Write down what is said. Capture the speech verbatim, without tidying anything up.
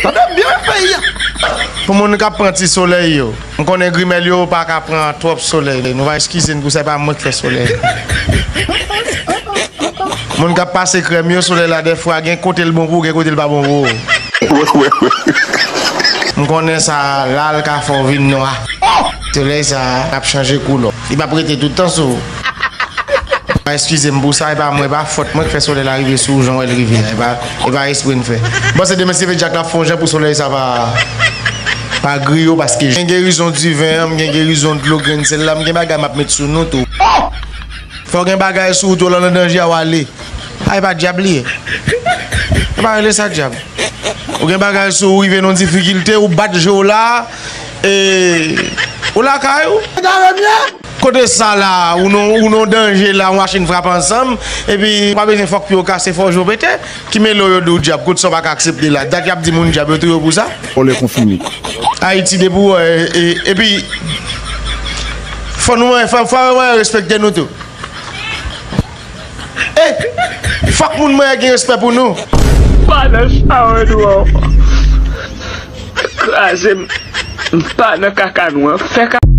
Tande m byen, peyi a. Pou moun k ap pran ti solèy yo, m konnen grimèl yo pa ka pran twòp solèy. Nou va eskize n pou sa, e pa mwen k fè solèy. Moun k ap pase krèm yo, solèy la dèfwa gen kote l bon pou ou, gen kote l pa bon pou ou. M konnen sa la l ka fè w vin nwa. Solèy sa ap chanje koulè. Li p ap rete tout tan sou ou. Eskize m pou sa, e pa mwen, e pa fòt mwen k fè solèy la rive sou ou jan w wè l rive a. E pa, e pa espre n fè. M panse demen se fè djak la fè yon jan pou solèy sa pa, pa griye w, paske m gen gerizon diven an, m gen gerizon dlo grenn sèl la, m gen bagay m ap met sou nou tou. Fò w gen bagay sou ou tou, lè w nan danje a w ale. A, e pa dyab li ye. Yo pa rele sa dyab. Ou gen bagay sou ou, rive nan difikilte, ou bat je w la, e, ou lakay ou. Kote sa la, ou nan, ou nan danje la, ou machin frape ansanm, epi pa bezwen fòk pye w kase, fò je w pete, ki mele w yo di w dyab, kote sa w pa ka aksepte la, dat y ap di moun dyab, yo touye w pou sa. Vòlè konfime. Ayiti, depi w wè, e, epi, fò nou, fò, fò, fò respekte nou tou. E, fòk moun mwen gen respè pou nou. Pa nan sa w dwe. Kraze m. M pa nan kaka nou an. Fè kaka.